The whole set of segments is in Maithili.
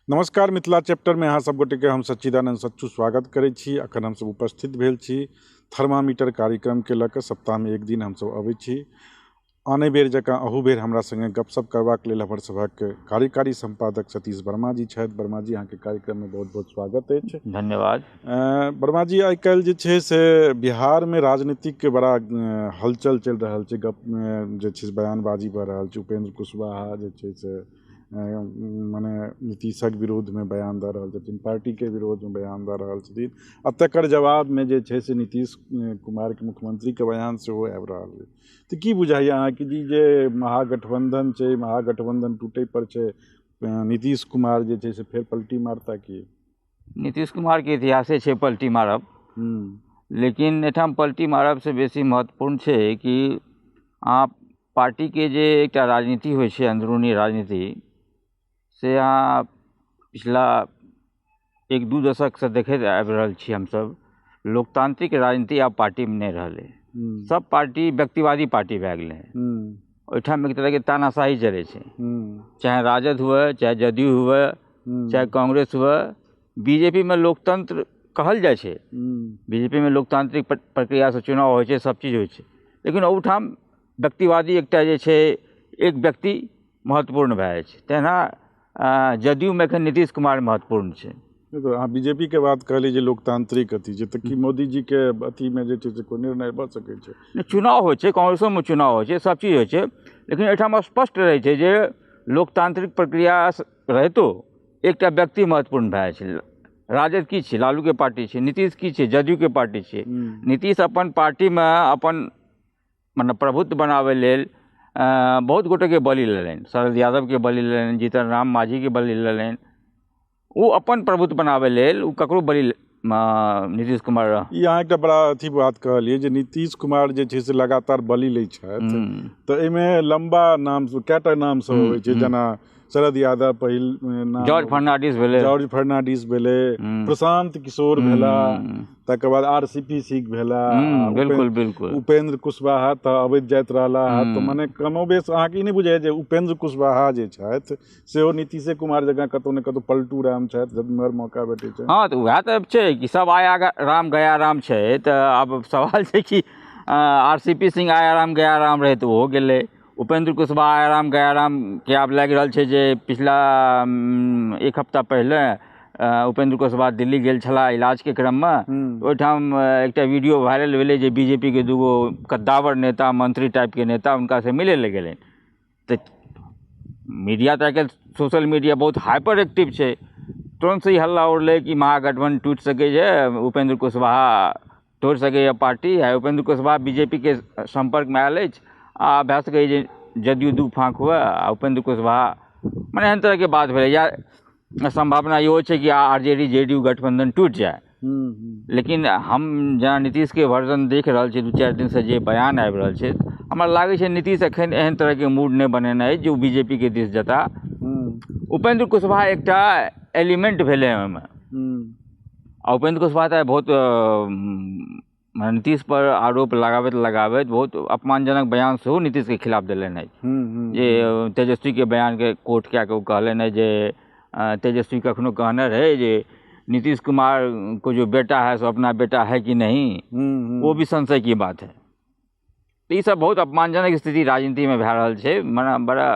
नमस्कार, मिथिला चैप्टरमे अहाँ सब गोटेके हम सच्चिदानन्द सच्चू स्वागत करै छी। अखन हमसब उपस्थित भेल छी थर्मामीटर कार्यक्रमके लऽ कऽ। सप्ताहमे एक दिन हमसब अबै छी। आने बेर जकाँ अहू बेर हमरा सङ्गे गपशप करबाक लेल हमर सभक कार्यकारी सम्पादक सतीश वर्मा जी छथि। वर्मा जी, अहाँके कार्यक्रममे बहुत बहुत स्वागत अछि। धन्यवाद। वर्मा जी, आइ काल्हि जे छै से बिहारमे राजनीतिकके बड़ा हलचल चलि रहल छै, गप जे छै से बयानबाजी भऽ रहल छै। उपेंद्र कुशवाहा जे छै से मने नीतीशक विरोधमे बयान दऽ रहल छथिन, पार्टीके विरोधमे बयान दऽ रहल छथिन, आ तकर जवाबमे जे छै से नीतीश कुमारके मुख्यमंत्रीके बयान सेहो आबि रहल अछि। तऽ की बुझाइए अहाँके जे जे महागठबंधन छै, महागठबंधन टूटै पर छै, नीतीश कुमार जे छै से फेर पलटी मारता की? नीतीश कुमारके इतिहासे छै पलटी मारब, लेकिन एहिठाम पलटी मारब से बेसी महत्वपूर्ण छै कि अहाँ पार्टीके जे एकटा राजनीति होइ छै, अंदरूनी राजनीति, से अहाँ पिछला 1-2 दशकसँ देखैत आबि रहल छी। हमसब लोकतांत्रिक राजनीति आब पार्टीमे नहि रहलै, सब पार्टी व्यक्तिवादी पार्टी भए गेलै। ओहिठाम एक तरहके तानाशाही चलै छै, चाहे राजद हुए, चाहे जदयू हुए, चाहे कांग्रेस हुए। बीजेपीमे लोकतंत्र कहल जाइ छै, बीजेपीमे लोकतांत्रिक प्रक्रियासँ चुनाव होइ छै, सब चीज होइ छै, लेकिन ओहिठाम व्यक्तिवादी एकटा जे छै एक व्यक्ति महत्वपूर्ण भए जाइ छै। तहिना जदयूमे एखन नीतीश कुमार महत्वपूर्ण छै। तऽ अहाँ बीजेपी के बात कहली जे लोकतांत्रिक अथी छै, तऽ की मोदी जी के अथीमे जे छै से कोइ निर्णय भऽ सकै छै? नहि, चुनाव होइ छै, कांग्रेसोमे चुनाव होइ छै, सब चीज होइ छै, लेकिन एहिठाम स्पष्ट रहै छै जे लोकतांत्रिक प्रक्रिया रहितो एकटा व्यक्ति महत्वपूर्ण भए जाइ छै। राजद की छै? लालूके पार्टी छै। नीतीश की छै? जदयूके पार्टी छै। नीतीश अपन पार्टीमे अपन मतलब प्रभुत्व बनाबै लेल बहुत गोटेके बलि लेलनि, शरद यादवके बलि लेलनि, जीतन राम मांझीके बलि लेलनि। ओ अपन प्रभुत्व बनाबै लेल ओ ककरो बलि नीतीश कुमार। ई अहाँ एकटा बड़ा अथी बात कहलियै जे नीतीश कुमार जे छै से लगातार बलि लै छथि, तऽ एहिमे लम्बा नाम, कएटा नाम सब अबै छै, जेना शरद यादव पहिल नाम, जॉर्ज फर्नांडिस भेलै, जॉर्ज फर्नांडिस भेलै, प्रशांत किशोर भेला, तकर बाद आर सी पी सिंह भेला, बिल्कुल बिल्कुल, उपेंद्र कुशवाहा तऽ अबैत जाइत रहला। तऽ मने कमोबेश अहाँके ई नहि बुझाइए जे उपेंद्र कुशवाहा जे छथि सेहो नीतीशे कुमार जकाँ कतहु ने कतहु पलटू राम छथि, जब मौका भेटै छै? हँ, तऽ उएह तऽ छै कि सब आया राम गया राम छै। तऽ आब सवाल छै कि आर सी पी सिंह आया राम गया राम रहै तऽ ओहो गेलै, उपेंद्र कुशवाहा आया राम गया राम के आब लागि रहल छै जे पिछला एक हफ्ता पहिले उपेंद्र कुशवाहा दिल्ली गेल छलाह इलाजके क्रममे। ओहिठाम एकटा वीडियो वायरल भेलै जे बीजेपीके दूगो कद्दावर नेता, मंत्री टाइपके नेता हुनकासँ मिलै लए गेलनि। तऽ मीडिया तऽ आइकाल्हि सोशल मीडिया बहुत हाइपर एक्टिव छै, तुरन्त से ई हल्ला उड़लै कि महागठबंधन टूटि सकै छै, उपेंद्र कुशवाहा तोड़ि सकैए पार्टी, आ उपेंद्र कुशवाहा बीजेपीके सम्पर्कमे आयल अछि, आ भए सकैए जे जदयू दू फाँक हुए आ उपेंद्र कुशवाहा, मने एहन तरहके बात भेलै। या सम्भावना इहो छै कि R J D J D U गठबंधन टूटि जाय। लेकिन हम जेना नीतीशके वर्जन देख रहल छी, 2-4 दिनसँ जे बयान आबि रहल छै, हमरा लागै छै नीतीश एखन एहन तरहके मूड नहि बनेने अछि जे ओ बीजेपीके दिस जेता। उपेंद्र कुशवाहा एकटा एलिमेंट भेलै ओहिमे, आ उपेंद्र कुशवाहा तऽ बहुत नीतीश पर आरोप लगाबैत लगाबैत बहुत अपमानजनक बयान सेहो नीतीशके खिलाफ देलनि अछि, जे तेजस्वीके बयानके कोट कए कऽ ओ कहलनि अछि जे तेजस्वी कखनो कहने रहै जे नीतीश कुमार को जो बेटा है सो अपना बेटा है कि नहीं, वो भी संशय की बात है। तऽ ई सब बहुत अपमानजनक स्थिति राजनीतिमे भए रहल छै, मने बड़ा।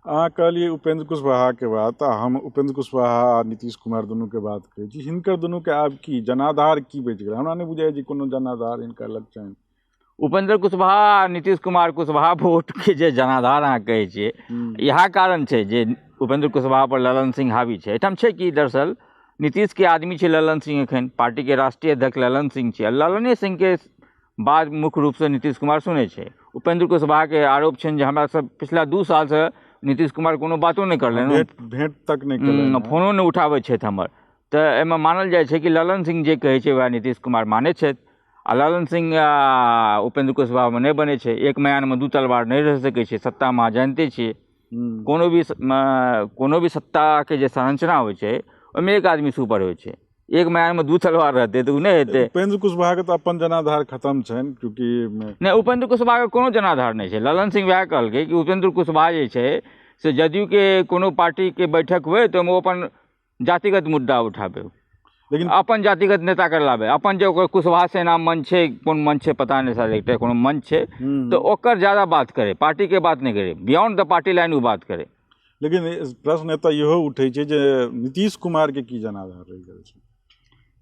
अहाँ कहलियै उपेंद्र कुशवाहाके बात, आ हम उपेंद्र कुशवाहा आ नीतीश कुमार दुनूके बात कहै छी। हिनकर दुनूके आब की जनाधार की बचि गेलै? हमरा नहि बुझाइए जे कोनो जनाधार हिनका लग छनि। उपेंद्र कुशवाहा आ नीतीश कुमार कुशवाहा वोटके जे जनाधार अहाँ कहै छियै, इएह कारण छै जे उपेंद्र कुशवाहा पर ललन सिंह हावी छै। एहिठाम छै कि दरअसल नीतीशके आदमी छै ललन सिंह, एखन पार्टीके राष्ट्रीय अध्यक्ष ललन सिंह छै, आ ललने सिंहके बात मुख्य रूपसँ नीतीश कुमार सुनै छै। उपेंद्र कुशवाहाके आरोप छनि जे हमरा सब पिछला 2 सालसँ नीतीश कुमार कोनो बातो नहि करलनि, भेंट तक नहि केलनि, फोनो नहि उठाबै छथि हमर। तऽ एहिमे मानल जाइ छै कि ललन सिंह जे कहै छै वएह नीतीश कुमार मानै छथि, आ ललन सिंह आ उपेंद्र कुशवाहामे नहि बनै छै। एक मयानमे 2 तलवार नहि रहि सकै छै सत्तामे, अहाँ जानिते छियै। कोनो भी सत्ताके जे संरचना होइ छै ओहिमे एक आदमी सुपर होइ छै, एक मयानमे 2 तलवार रहतै तऽ ओ नहि हेतै। उपेंद्र कुशवाहाके तऽ अपन जनाधार खतम छनि, चूँकि नहि, उपेंद्र कुशवाहाके कोनो जनाधार नहि छै। ललन सिंह वएह कहलकै कि उपेंद्र कुशवाहा जे छै से जदयूके कोनो पार्टीके बैठक हुए तऽ ओहिमे ओ अपन जातिगत मुद्दा उठाबै, लेकिन अपन जातिगत नेता के लाबै, अपन जे ओकर कुशवाहा सेना मंच छै, कोन मंच छै पता नहि, शायद एकटा कोनो मंच छै, तऽ ओकर ज्यादा बात करै, पार्टीके बात नहि करै, बियॉन्ड द पार्टी लाइन ओ बात करै। लेकिन प्रश्न एतऽ इहो उठै छै जे नीतीश कुमारके की जनाधार रहि गेल छै?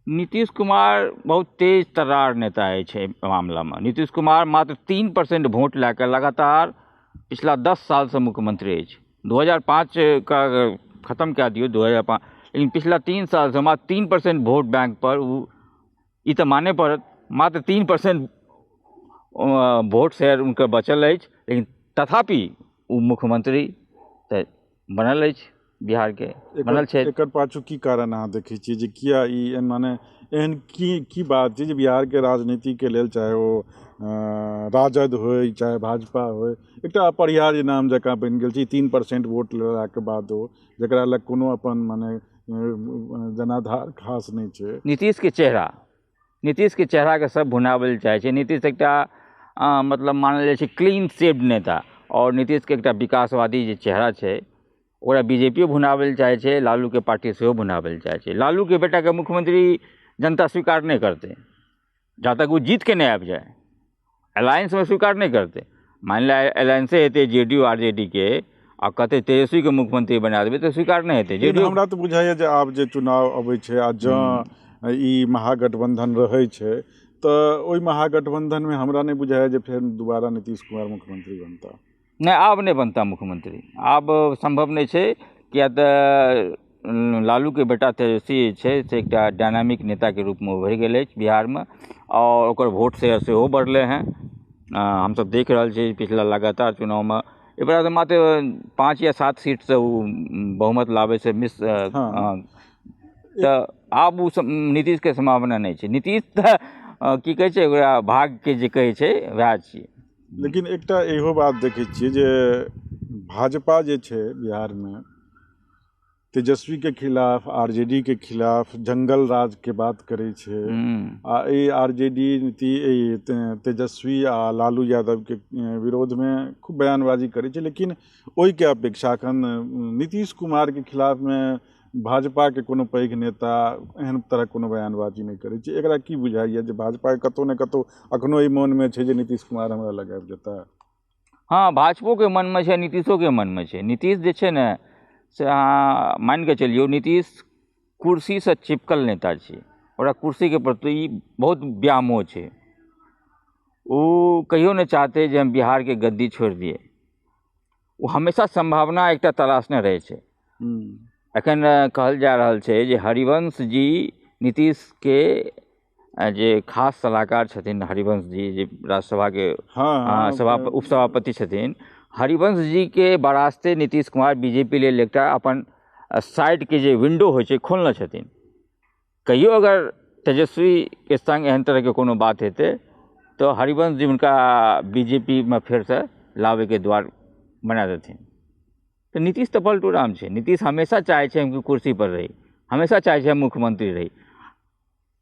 नीतीश कुमार बहुत तेज तर्रार नेता अछि एहि मामलामे। नीतीश कुमार मात्र 3% वोट लए कऽ लगातार पिछला 10 सालसँ मुख्यमंत्री अछि। 2005 के खतम कए दियौ 2005, लेकिन पिछला 3 सालसँ मात्र 3% वोट बैंक पर ओ, ई तऽ मानय पड़त, मात्र 3% वोट शेयर हुनकर बचल अछि, लेकिन तथापि ओ मुख्यमंत्री तऽ बनल अछि बिहारके, बनल छै। एकर पाछू की कारण अहाँ देखै छियै जे किया ई माने एहन की की बात छै जे बिहारके राजनीतिके लेल चाहे ओ राजद होइ चाहे भाजपा होइ, एकटा अपरिहार्य नाम जकाँ बनि गेल छै 3% वोट लेलाके बादो, जकरा लग कोनो अपन माने जनाधार खास नहि छै? नीतीशके चेहरा, नीतीशके चेहराके सब भुनाबै लए चाहै छै। नीतीश एकटा मतलब मानल जाइ छै क्लीन सेव्ड नेता, आओर नीतीशके एकटा विकासवादी जे चेहरा छै ओकरा बीजेपीओ भुनाबै लए चाहै छै, लालूके पार्टी सेहो भुनाबै लए चाहै छै। लालूके बेटाके मुख्यमंत्री जनता स्वीकार नहि करतै जा तक ओ जीतके नहि आबि जाय, अलायंसमे स्वीकार नहि करतै। मानि लिअ अलायंसे हेतै J D U R J D के, आ कहतै तेजस्वीके मुख्यमंत्री बना देबै, तऽ स्वीकार नहि हेतै। लेकिन हमरा तऽ बुझाइए जे आब जे चुनाव अबै छै आ जँ ई महागठबंधन रहै छै तऽ ओहि महागठबंधनमे हमरा नहि बुझाइए जे फेर दोबारा नीतीश कुमार मुख्यमंत्री बनता। नहि, आब नहि बनता मुख्यमंत्री, आब सम्भव नहि छै, किया तऽ लालूके बेटा तेजस्वी जे छै से एकटा डायनामिक नेताके रूपमे उभरि गेल अछि बिहारमे, आओर ओकर वोट शेयर सेहो बढ़लै हँ। हमसब देख रहल छी पिछला लगातार चुनावमे एहिबेरा तऽ मात्र 5 या 7 सीटसँ ओ बहुमत लाबैसँ मिस। तऽ आब ओ नीतीशके सम्भावना नहि छै। नीतीश तऽ की कहै छै ओकरा, भागके जे कहै छै वएह छियै। लेकिन एकटा इहो बात देखै छियै जे भाजपा जे छै बिहारमे तेजस्वीके खिलाफ, आर जे डी के खिलाफ जंगल राजके बात करै छै, आ ई आर जे डी नीति तेजस्वी आ लालू यादवके विरोधमे खूब बयानबाजी करै छै, लेकिन ओहिके अपेक्षा एखन नीतीश कुमारके खिलाफमे भाजपाके कोनो पैघ नेता एहन तरहक कोनो बयानबाजी नहि करै छै। एकरा की बुझाइए जे भाजपाके कतहु ने कतहु एखनो ई मोनमे छै जे नीतीश कुमार हमरा लग आबि जेता? हँ, भाजपोके मनमे छै, नीतीशोके मनमे छै। नीतीश जे छै ने से अहाँ मानिके चलियौ नीतीश कुर्सीसँ चिपकल नेता छै, ओकरा कुर्सीके प्रति बहुत व्यामोह छै। ओ कहियो नहि चाहतै जे हम बिहारके गद्दी छोड़ि दियै, ओ हमेशा सम्भावना एकटा तलाशने रहै छै। एखन कहल जा रहल छै जे हरिवंश जी नीतीशके जे खास सलाहकार छथिन, हरिवंश जी जे राज्यसभाके सभा उपसभापति छथिन, हरिवंश जीके बरास्ते नीतीश कुमार बीजेपी लेल एकटा अपन साइडके जे विंडो होइ छै खोलने छथिन। कहियो अगर तेजस्वीके संग एहन तरहके कोनो बात हेतै तऽ हरिवंश जी हुनका बीजेपीमे फेरसँ लाबैके द्वार बना देथिन। तऽ नीतीश तऽ पलटू राम छै। नीतीश हमेशा चाहै छै हम कुर्सी पर रही, हमेशा चाहै छै हम मुख्यमंत्री रही।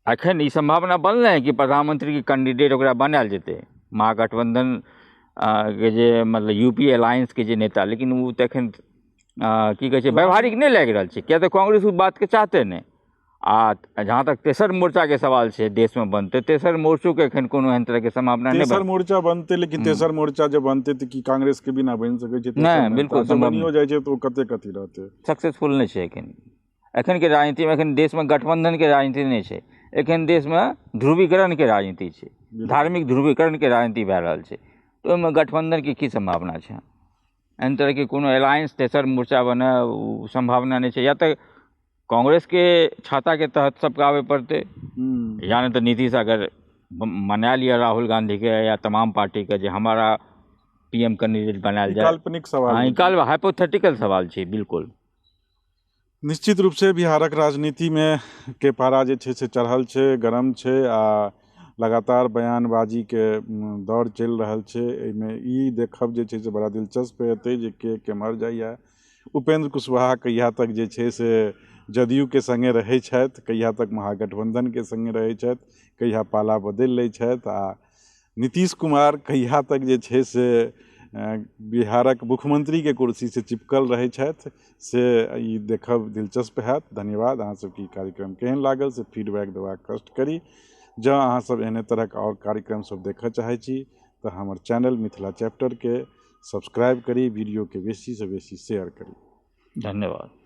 एखन ई सम्भावना बनलै कि प्रधानमंत्रीके कैंडिडेट ओकरा बनायल जेतै महागठबंधन के जे मतलब यूपी अलायंसके जे नेता, लेकिन ओ तऽ एखन की कहै छै व्यवहारिक नहि लागि रहल छै, किया तऽ कांग्रेस ओ बातके चाहते नहि। आ जहाँ तक तेसर मोर्चाके सवाल छै देशमे बनतै, तेसर मोर्चोके एखन कोनो एहन तरहके सम्भावना नहि। तेसर मोर्चा बनतै, लेकिन तेसर मोर्चा जे बनतै तऽ की कांग्रेस के बिना बनि सकै छै? नहि, बिल्कुल सम्भव बनियो जाइ छै तऽ ओ कते कथी रहतै, सक्सेसफुल नहि छै। एखन एखनके राजनीतिमे एखन देशमे गठबंधनके राजनीति नहि छै, एखन देशमे ध्रुवीकरणके राजनीति छै, धार्मिक ध्रुवीकरणके राजनीति भए रहल छै, तऽ ओहिमे गठबंधनके की सम्भावना छै? एहन तरहके कोनो अलायंस तेसर मोर्चा बने ओ सम्भावना नहि छै। या तऽ कांग्रेसके छाताके तहत सबके आबे पड़तै, या नहि तऽ नीतीश अगर मना लिअ राहुल गांधीके या तमाम पार्टीके जे हमारा पीएम कैंडिडेट बनायल जाय। काल्पनिक सवाल, हाइपोथेटिकल सवाल छै। बिल्कुल निश्चित रूपसँ बिहारक राजनीतिमे के पारा जे छै से चढ़ल छै, गरम छै, आ लगातार बयानबाजीके दौर चलि रहल छै। एहिमे ई देखब जे छै से बड़ा दिलचस्प हेतै जे के केम्हर जाइए, उपेंद्र कुशवाहा कहिया तक जे छै से जदयूके सङ्गे रहै छथि, कहिया तक महागठबंधनके सङ्गे रहै छथि, कहिया पाला बदलि लै छथि, आ नीतीश कुमार कहिया तक जे छै से बिहारक मुख्यमंत्रीके कुर्सीसँ चिपकल रहै छथि, से ई देखब दिलचस्प हैत। धन्यवाद। अहाँ सबके ई कार्यक्रम केहन लागल से फीडबैक देबाक कष्ट करी। जँ अहाँ सब एहने तरहक आओर कार्यक्रम सब देखऽ चाहै छी तऽ हमर चैनल मिथिला चैप्टरके सब्सक्राइब करी, वीडियोके बेसीसँ बेसी शेयर करी। धन्यवाद।